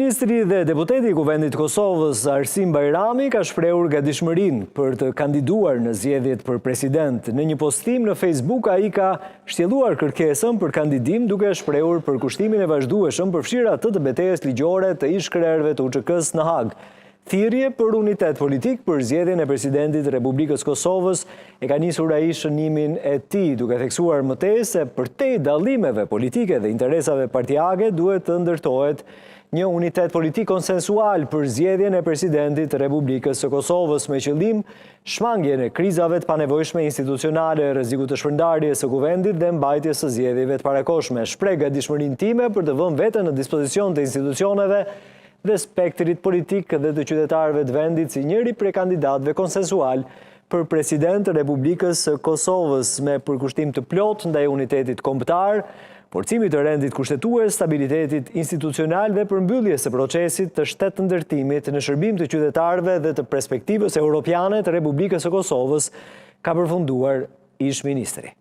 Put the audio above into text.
Ish-ministri dhe deputeti i Kuvendit të Kosovës, Arsim Bajrami, ka shprehur gatishmërinë për të kandiduar në zgjedhjet për president. Në një postim në Facebook, ai ka shtjelluar kërkesën për kandidim duke shprehur përkushtimin e vazhdueshëm përfshirë atë të betejës ligjore të ish-krerëve të UÇK-së në Hagë. Thirrje për unitet politik për zgjedhjen e presidentit të Republikës së Kosovës e ka nisur ai shënimin e tij, duke theksuar më tej se përtej dallimeve politike dhe interesave partiake duhet të ndërtohet një unitet politik konsensual për zgjedhjen e presidentit të Republikës së Kosovës me qëllim shmangien e krizave të panevojshme institucionale, rrezikut të shpërndarjes së Kuvendit dhe mbajtjes së zgjedhjeve të parakohshme. Shpreh gatishmërinë time për të vënë veten në dispozicion të institucioneve dhe spektrit politik dhe të qytetarëve të vendit si njëri prej kandidatëve konsensual për president të Republikës së Kosovës me përkushtim të plotë ndaj unitetit kombëtar, forcimit të rendit kushtetues, stabilitetit institucional dhe përmbylljes së procesit të shtetndërtimit në shërbim të qytetarëve dhe të perspektivës europiane të Republikës së Kosovës, ka përfunduar ish-ministri.